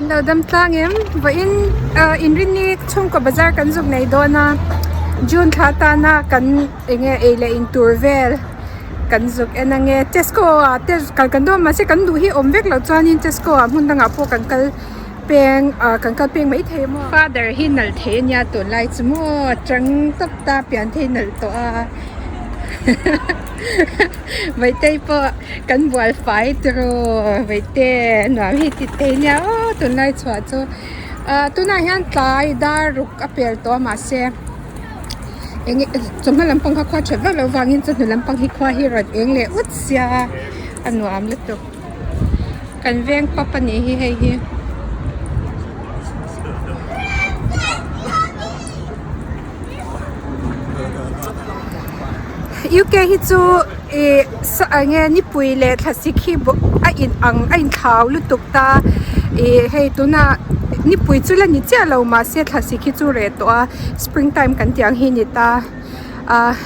Lo dam tlang em? Vawiin ah inrinni chhungkaw bazar kan zuk nei dawn a, June thla atana kan enge ei leh in tur vel kan zuk en ange Tesco ah te kal kan dawn mahse kan duh hi awm vek loh chuanin Tesco ah hmun dangah pawh kan kal peng ah kan kal peng maithei maw. Father hi nalh thei ania tunlai chu maw chang tawp ta pian thei nalh tawh a. Vaitei pawh kan bual fai tiraw vaite nuam hi ti thei nia aw tunlai chhuah chu ah tunah hian tlai dar ruk a pel tawh a mahse eng chawhma lampang kha khua that vak loh vangin chawhnu lampang hi khua hi rawn eng leh ut sia a nuam lutuk kan veng pap a nih hi hei hi. UK hi chu ih eng nge nipui leh thlasik hi a in ang a inthlau lutuk ta ih hei tunah nipui chu la ni chiah lo mahse thlasik hi chu reh tawh a spring time kan tih ang hi a ni ta ah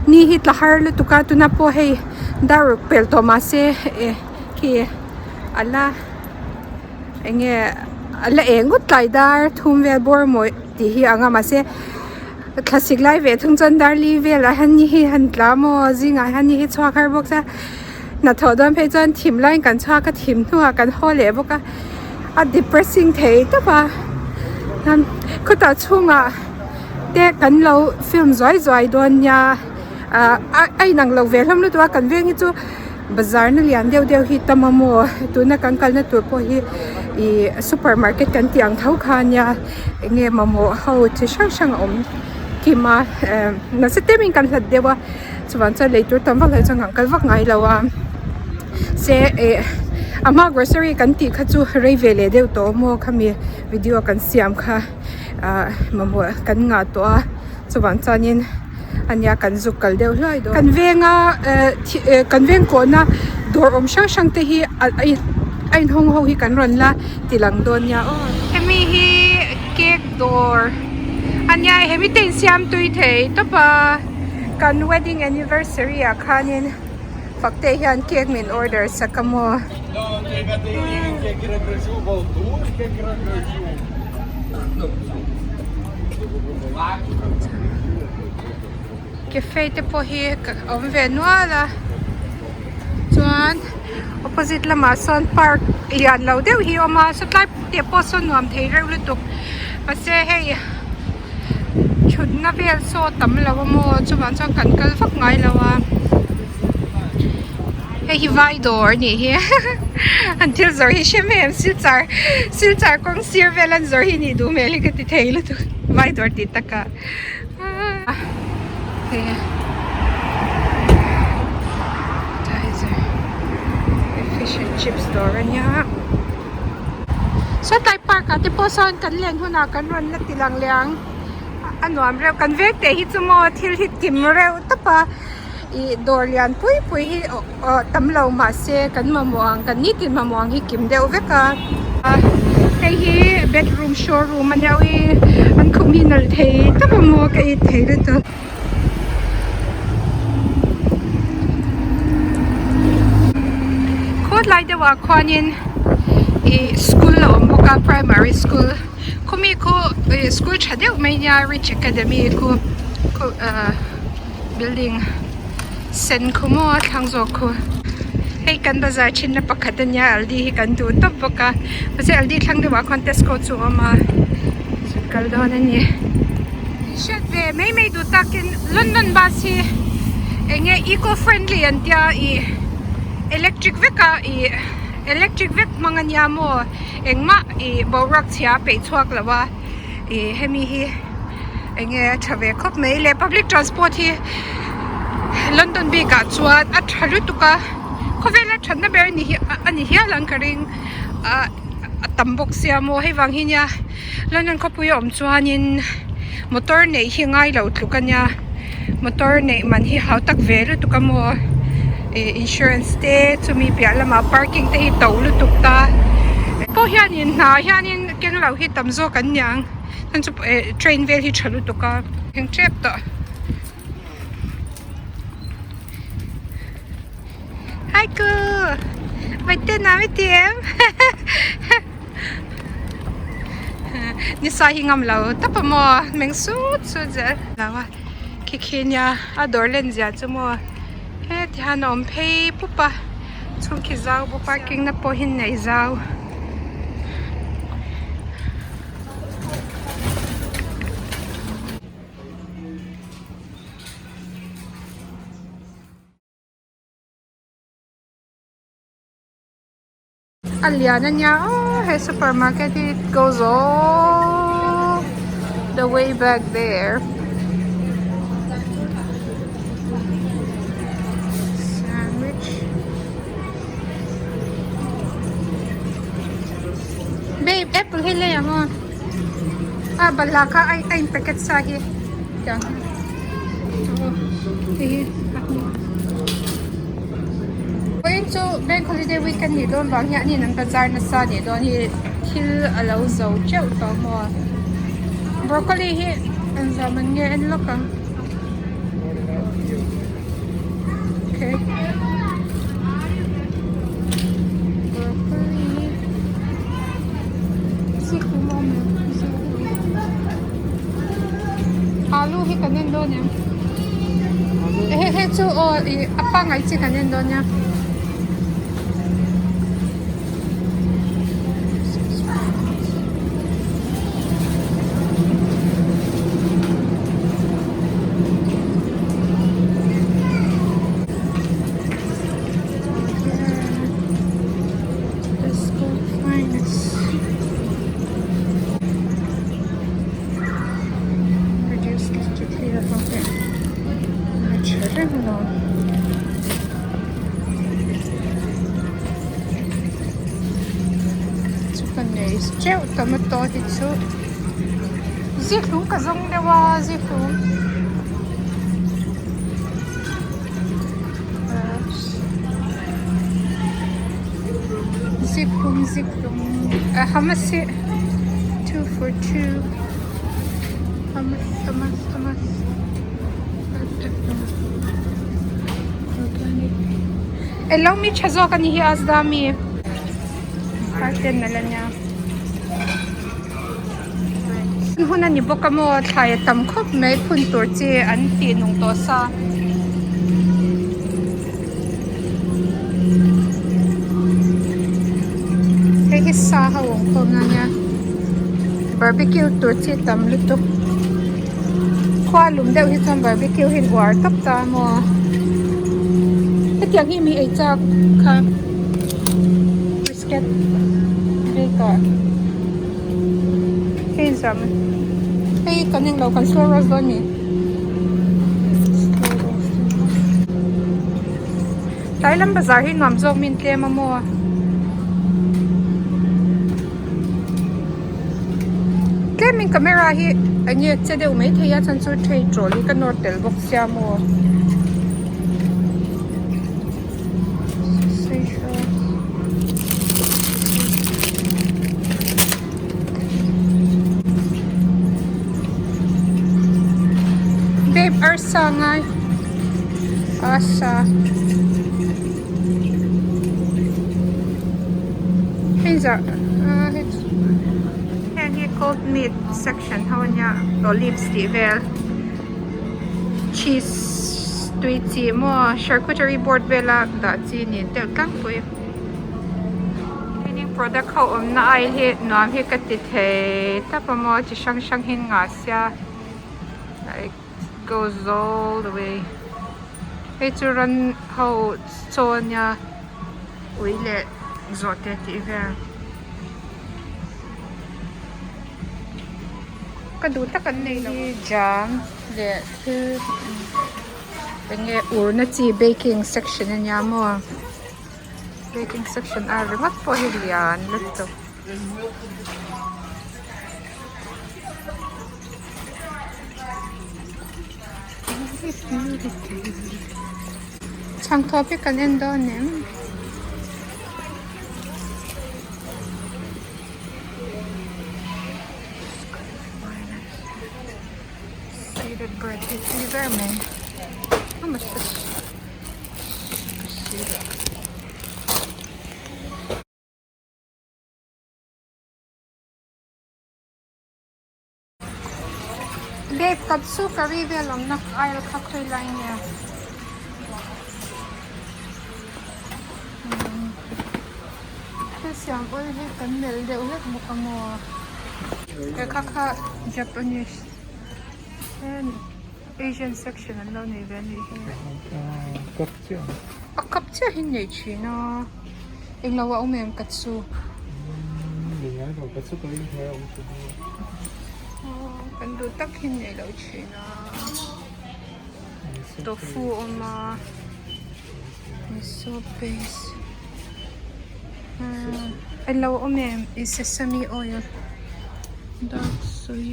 ni hi tla har lutuk a tunah pawh hei dar ruk pelh tawh mahse eh khi a la eng nge a la eng ngawt tlai dar thum vel bawr mawi tih hi ang a mahse thlasik lai ve thung chuan darli velah hian ni hi han tla maw zingah hian ni hi chhuak har bawk se hnathawh dawn phei chuan thim laiin kan chhuak a thim hnuah kan haw leh bawk a a depressing thei tawp a khawtah chhungah te kan lo film zuai zuai dawn nia ah a inang lo ve hlawm lutuk a kan veng hi chu bazar na lian deuh deuh hi tam a maw tuna kan kalna tur pawh hi ih super market kan tih ang tho kha ania eng nge mamawh ho chi hrang hrang a awm kim a eh nasa temin kan hlat deuh a chuvang chuan lei tur tam vak lo chuan kan kal vak ngai lo a se eh a hma grocery kan tih kha chu rei ve leh deuh tawh maw khami video kan siam kha ah mamawh kan ngah tawh a chuvang chuanin. ania kan zuk kal deuh hluai dawn. Kan venga eh eh kan veng kawhna dawr awm hrang hrang te hi a a inhawng ho hi kan rawn la ti lang dawn nia aw. Hemi hi cake dawr ania hemi te insiam tui thei tawp a kan wedding anniversary ah khanin Fakte hian cake min order sak a maw. Cafe te pawh hi a awm ve nual a chuan opposite lamah sawn park lian lo deuh hi a awm a sawtlai te pawh sawn nuam thei reuh lutuk mahse hei thutna vel saw tam lo a maw chuvang chuan kan kal vak ngai lo a hei hi vai dawr a nih hi an thil zawrh hi hre mai em silchar silchar kawng sir vel an zawrh hi nih duh hmel hi ka ti thei lutuk vai dawr tih takah hei fish and chips dawr a nia. Sawtlai park ah te pawh sawn kan len hunah kan rawn la ti lang leh ang a nuam reuh kan vek teh hi chu maw thil hi kim reuh tawp a ih dawr lian pui pui hi aw tam lo mahse kan mamawh ang kan nitin mamawh ang hi kim deuh vek a hei hi bedroom showroom a nia ui an khum hi nalh thei tawp a maw ka it thei lutuk. Khawtlai deuhah khuanin ih school a awm bawk a primary school khawmi khu ih school tha deuh mai nia rich academy khu khu ah building sen khu maw a thlang zawk khu hei kan bazar thinna pakhat ania aldi hi kan duh tawp bawk a mahse aldi thlang deuhah khuan tesco chu a awm a kal dawn a ni. Hriat ve mai mai duh takin London bus hi eng nge eco friendly an tia ih electric vek a ih electric vek hmang ania maw engmah ih boruak chhia a peih chhuak lo a ih hemi hi eng nge a tha ve khawp mai le public transport hi London bik ah chuan a tha lutuk a khawvela thatna ber a ni hi a ni hial ang ka ring ah a tam bawk sia maw hei vang hi nia. London khawpui a awm chuanin motor neih hi ngai lo tluk a nia motor neih man hi hau tak ve lutuk a maw ih insurance te chumi piah lamah parking te hi to lutuk ta pawh hianin hna hianin keng lo hi tam zawk an niang chuan chu eh train vel hi tha lutuk a thleng tep tawh. Hi ku! Vaite nuam i ti em? Nisa hi ngam lo tawp a maw meng sut sut zel lo a khi khi nia a dawr len zia chu maw heti hian a awm phei pup a chhung khi zau bawk parking na pawh hi nei zau. A lian a nia aw he supermarket hi it goes all the way back there sandwich babe apple hi lei ang aw a balhla kha a a in packet sa hi tiang hian aw hei hi a hmuh. Vawiin chu bank holiday week a nih dawn vang hian in an bazar nasa a nih dawn hi thil a lo zo teuh tawh maw broccoli hi engzah man nge en lawk ang okay broccoli zikhlum a awm em zikhlum alu hi kan en dawn em. Hei hei chu aw ih a pangngai chi kan en dawn nia. A tha reng lo. Chu ka nei teuh tomato hi chu zikhlum ka zawng deuh a zikhlum zikhlum zikhlum a hamasi 242 hamas hamas hamas. Elo mi tha zawk a ni hi Asda mi garden a la nia hun a ni bawk a maw thlai a tam khawp mai phun tur chi an tih nung tawh sa. Hei hi sa ho awm khawm na nia barbecue tur chi tam lutuk khua lum deuh hi chuan barbecue hi an uar tawp ta maw hetiang hi mi ei chak kha brisket baker hei zam hei kan englo kan slow roast dawn a ni. Tlai lam bazar hi nuam zawk min tlem a maw? Tlemin camera hi eng nge che deuh mai thei a chuan chu thei trolley ka nawr tel bawk sia maw? Babe arsa ngai arsa hei zah ah hei chu heng hi cold meat section ho ania olives tih vel cheese tui chi maw charcuterie board vela dah chi ni deuh tlangpui. Cleaning product ho awmna ai hi nuam hi ka ti thei tawp a maw chi hrang hrang hi ngah sia it goes all the way hei chu ran ho chaw ania ui leh zawhte tih vel ka duh tak an nei lo hi jam leh thil eng nge urna chi baking section ania maw. Baking section a ringawt pawh hi lian lutuk. Chhangthawp hi kan en dawn em? Seeded bread hi tui ber mai. How much this? Babe katsu curry vel awmna aisle kha khawi lai nge? Thil siam awl hi kan melh deuh hlek bawk a maw? He kha kha Japanese and Asian section an lo nei ve a nih hi. Cup chiah. A cup chiah hi nei thin a. Englo a awm em katsu? Nei ngai lo katsu curry hnuai a awm thin a. Kan duh tak hi nei lo thin a. Tofu a awm a miso paste alo awm em ih sesame oil dark soy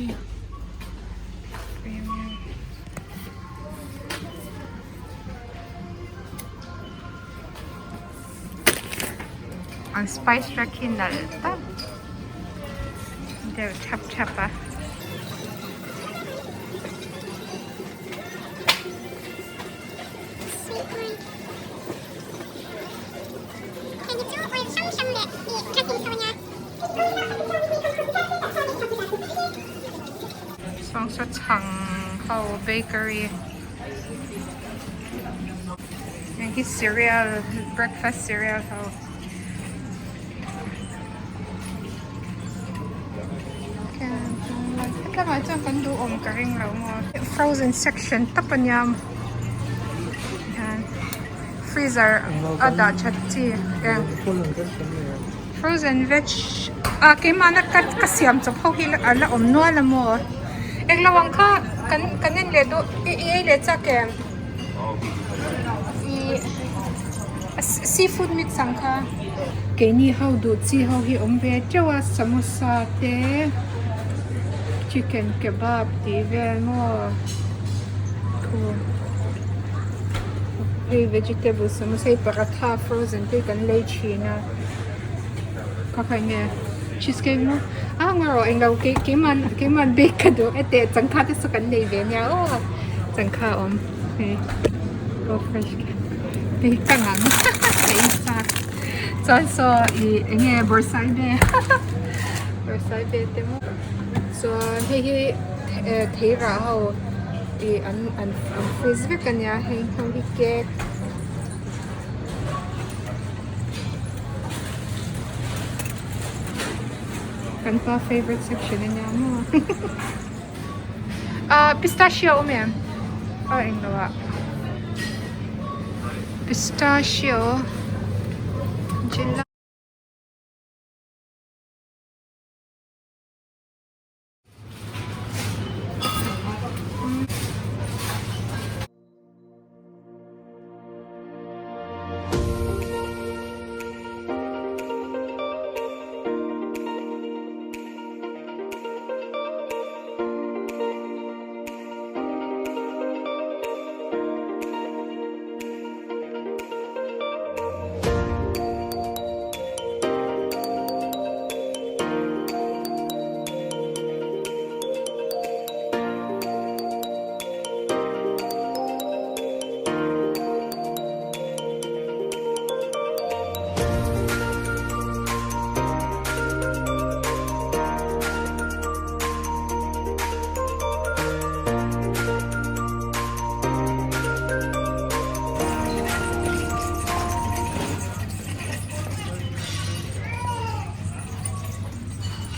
premium an spice rack hi nalh tak deuh thap thap a. Sawngsaw chhang ho bakery heng hi cereal breakfast cereal ho. Hetlangah chuan kan duh awm ka ring lo maw frozen section tawp a nia hian freezer a dah that chi eng frozen veg ah keimahna ka ka siam chawp ho hi a la awm nual a maw englo ang kha kan kan en leh duh i ei leh chak em ih. Seafood mix ang kha. Keini ho duh chi ho hi awm ve teuh a samosa te chicken kebab tih vel maw thu hei vegetable samosa hei paratha frozen te hi kan lei thin a kha kha enge cheese cake maw a ngarawh englo keimah keimah bake ka duh e teh changkha te saw kan nei ve nia aw changkha a awm hei go fresh hei ka ngang ka in chak chuan saw ih eng nge bawrhsaibe bawrhsaibe te maw chuan hei hi eh thei rah ho ih an an freeze vek a nia heng ho hi cake. Kan pa favourite section a nia maw ah pistachio a awm em a englo ah pistachio gela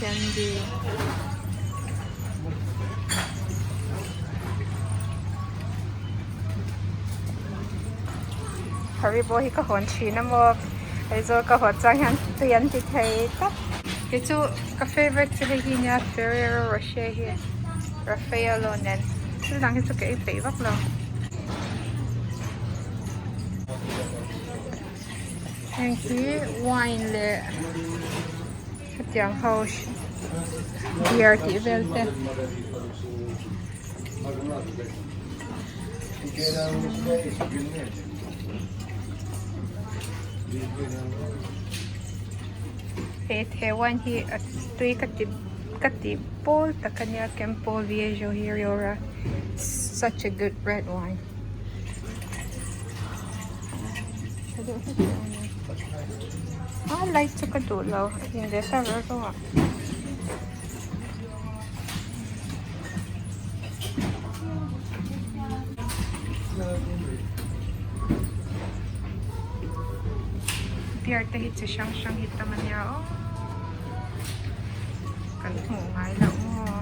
Candy. Haribo hi ka hawn thin a maw Aizawl ka hawn chuan hian tui an ti thei tlat. Kei chu ka favourite chu hei hi nia Ferrero Rocher hi Raffaello nen thil dang hi chu ka ei peih vak lo. Heng hi wine leh hetiang ho beer tih vel te. He the wine hi a tui ka ti ka ti pawl tak a nia Campo Viejo hi Riora such a good red wine. A light chu ka duh lo a in ve ta rawh rawh a. Beer te hi chi hrang hrang hi tam ania aw kan hmuh ngai loh maw.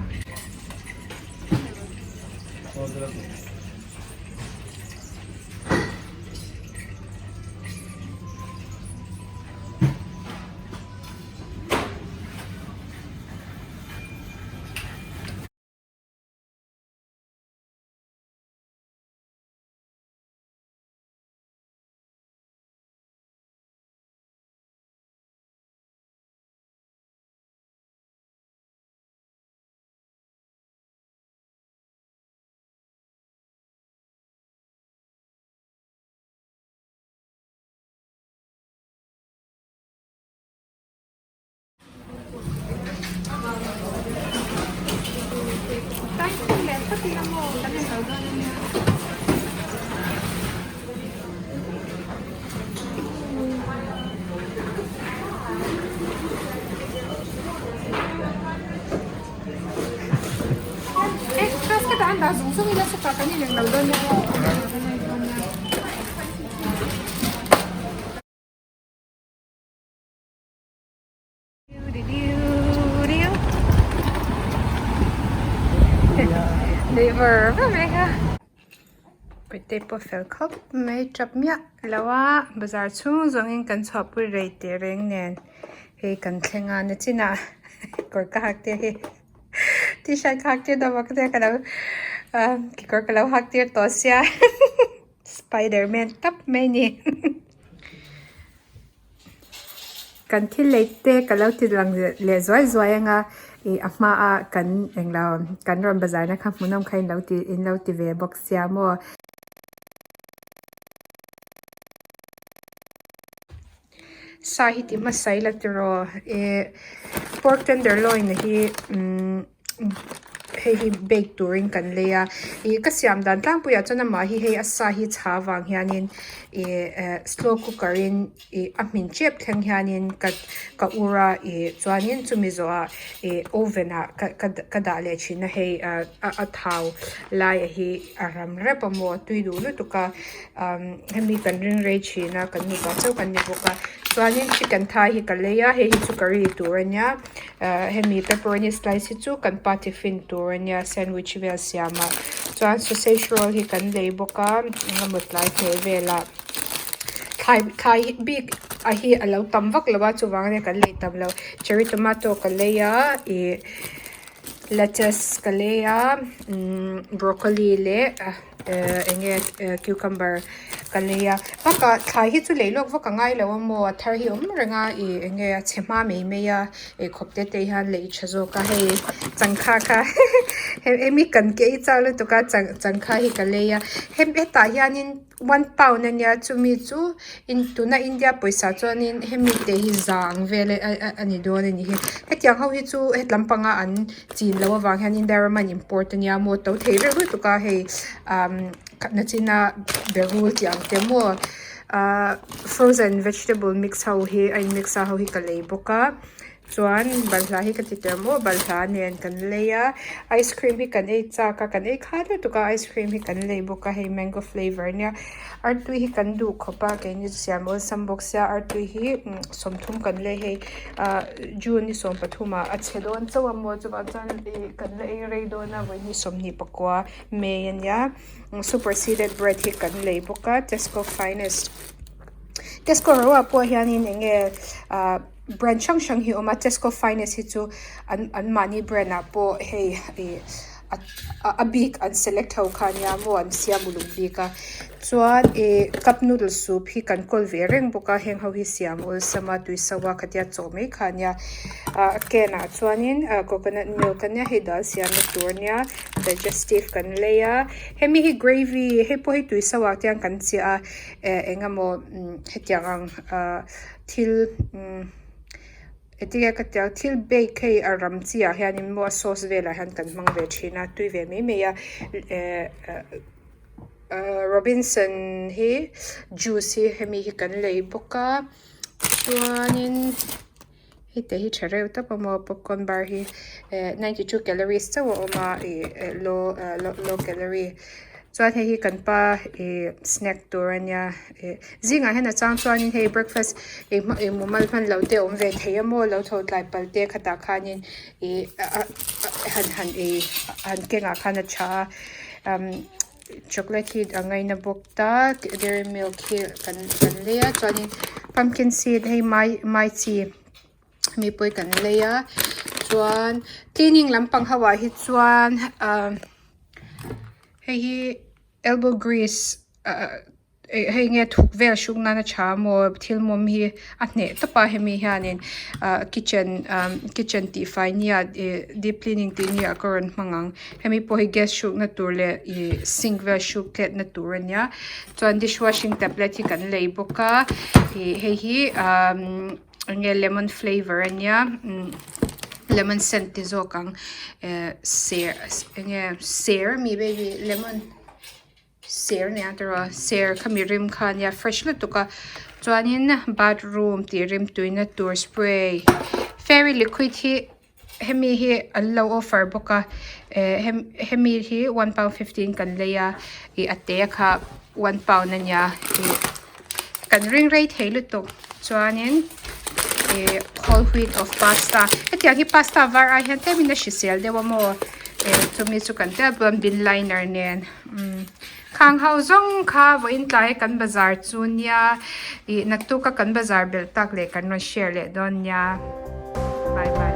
Pete pawh fel khawp mai tap miah lo a bazar chhung zawngin kan chhuahpui rei teh reng nen hei kan thleng a nachinah kawr ka hak tir hi t-shirt ka hak tir dawm a ka lo kekawr ka lo hak tir tawh sia spiderman tap mai a ni. Kan thil lei te ka lo ti lang leh zuai zuai anga ih a hma a kan englo kan rawn bazar na kha hmuhnawm kha in lo ti in lo ti ve bawk sia maw. Sa hi ti hmasa ila tiraw ih pork tenderloin hi umm. Hei hi bake turin kan lei a ih ka siam dan tlangpuiah chuan amah hi hei a sa hi chha avang hianin ih eh slow cooker in ih a hmin tep thleng hianin ka ka ur a ih chuanin chumi zawhah ih oven ah ka ka ka dah leh thin a hei ah a thau lai a hi a ram rep a maw tui duh lutuk a umm hemi kan ring rei thin a kan nupa chauh kan ni bawk a chuanin chicken thai hi ka lei a hei hi chu curry tur a nia. Ahh hemi pepperoni slice hi chu kan pa tiffin tur ania sandwich vel siam ah chuan sausage roll hi kan lei bawk a engemaw tlai hmeh velah thlai thlai bik a hi a lo tam vak lo a chuvang ania kan lei tam lo cherry tomato ka lei a ih lettuce ka lei a umm broccoli leh ehh enge cucumber ka lei a bakah thlai hi chu lei lawk vak a ngai lo a maw a thar hi a awm reng a ih enge a chhe hma mai mai a eikhawp te te hian lei tha zawk a hei changkha kha hemi kan ke hi chak lutuk a chang changkha hi ka lei a hetah hianin one pound ania chumi chu tuna India pawisa chuanin hemi te hi za ang vel a ni dawn a ni hi hetiang ho hi chu hetlam panga an chin loh avang hian India rama an import ania maw to thei reuh lutuk a hei umm khatna china berul tih ang te maw ahh frozen vegetable mix ho hi a in mix a ho hi ka lei bawk a chuan balhla hi ka ti tel maw balhla nen kan lei a ice cream hi kan ei chak a kan ei khat lutuk a ice cream hi kan lei bawk a hei mango flavour ania artui hi kan duh khawp a keini chu siam awlsam bawk sia artui hi sawmthum kan lei hei ah june ni sawmpathum ah a chhe dawn chauh a maw chuvang chuan ih kan la ei rei dawn a vawiin 24 May ania super seeded bread hi kan lei bawk a Tesco finest Tesco ro ah pawh hianin eng nge ah brand hrang hrang hi a awm a Tesco finest hi chu an an mahni brand ah pawh hei ih a bik an select ho kha ania maw an siam uluk bik a chuan ih cup noodle soup hi kan kawl ve reng bawk a heng ho hi siam awlsam a tui so a khatia chaw mai kha ania ah can ah chuanin ah coconut milk ania hei dal siamna tur ania digestive kan lei a hemi hi gravy hei pawh hi tui so ah te hian kan chiah a eh eng emaw hetiang ang ah thil umm engtin nge ka tih ang thil bake hei a ram chi ah hianin maw a sauce velah hian kan hmang ve thin a tui ve mai mai a eh Robinson hi juice hi hemi hi kan lei bawk a chuanin heti hi tha reuh tawp a maw popcorn bar hi eh 92 calories chauh a awm a ih low low calorie. Chuan hei hi kan pa ih snack tur a nia ih zingah hian a chang chuanin hei breakfast ih hma ih mumal hman loh te a awm ve thei a maw lo tho tlai pal te khatah khanin ih ah han han ih han kengah khan a tha a umm chocolate hi a ngaina bawk ta dairy milk hi kan kan lei a chuanin pumpkin seed hei mai mai chi mi pawh hi kan lei a chuan cleaning lampang ho ah hi chuan ah hei hi elbow grease ah hei nge thuk vel hruk nan a tha maw thil mawm hi a hneh tawp a hemi hianin ah kitchen ah kitchen tih fai nia ih deep cleaning tih nia ka rawn hmang ang hemi pawh hi gas hrukna tur leh ih sink vel hruk tlet na tur a nia chuan dish washing tablet hi kan lei bawk a ih hei hi ah. Enge lemon flavour a nia umm lemon scent ti zawk ang eh ser enge ser ami baby lemon ser ania tiraw ser khami rim kha ania fresh lutuk a chuanin bathroom tih rim tuina tur spray fairy liquid hi hemi hi an lo offer bawk a eh hemi hi one pound fifteen kan lei a ih a te kha one pound ania ih kan ring rei thei lutuk chuanin ih whole wheat of pasta hetiang hi pasta var ai hian tlemin a hrisel deuh a maw eh chumi chu kan tel pawn bin liner nen umm khang ho zawng kha vawiin tlai kan bazar chu nia ih naktuk a kan bazar belh tak leh kan rawn share leh dawn nia bye bye.